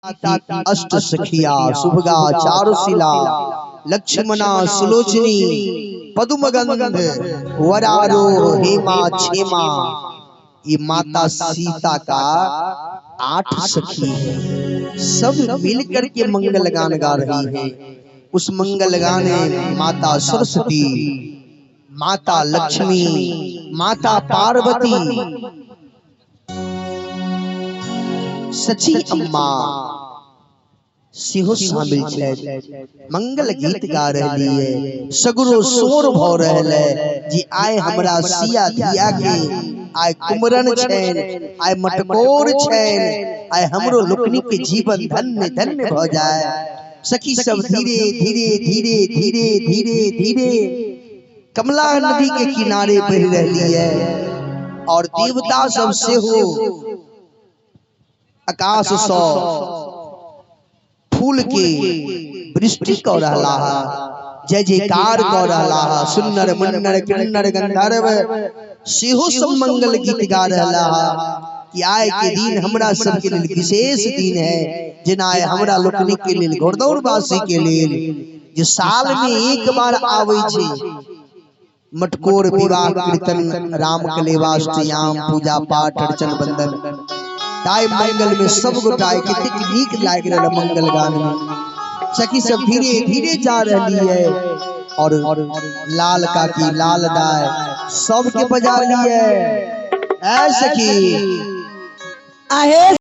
अष्ट सखिया सुभगा चारुशिला लक्ष्मणा सुलोचनी पदुमगंध वरारोह हेमा क्षेमा। ये माता सीता का 8 सखी है, सब मिलकर के मंगल गान गा रही है। उस मंगल गाने माता सरस्वती, माता लक्ष्मी, माता पार्वती, सची अम्मा सेहो शामिल छथि। मंगल गीत गा रहली है, सगरो शोर भ रहल है जी आय हमरा सिया धिया के आय कुमरन छैन, आय मटकोर छैन, आय हमरो लोकनि के जीवन धन्य धन्य भ जाए। सखी सब धीरे धीरे धीरे धीरे धीरे धीरे कमला नदी के किनारे बढ़ रही है और देवता सब सेहो आकाश सँ फूल के वृष्टि क रहला है, जय जयकार क रहला है। सुन्नर मुन्नर किन्नर गंधर्व सेहो सब मंगल गीत गा रहला है कि आय के दिन हमरा सबके लेल विशेष दिन है, जेना आय हमरा लोकनि के लेल घोड़दौड़वासी के लेल जे साल में एक बार आबै छै मटकोर विवाह कीर्तन राम कलेवाष्टयाम पूजा पाठ अर्चन बंदन। ताई मंगल में सब गोटा कतेक नीक लागि रहल मंगल गान में। सखी सब धीरे धीरे जा रही है और लाल काकी लाल दाय सबके बजा लिए। ऐ सखी आहे।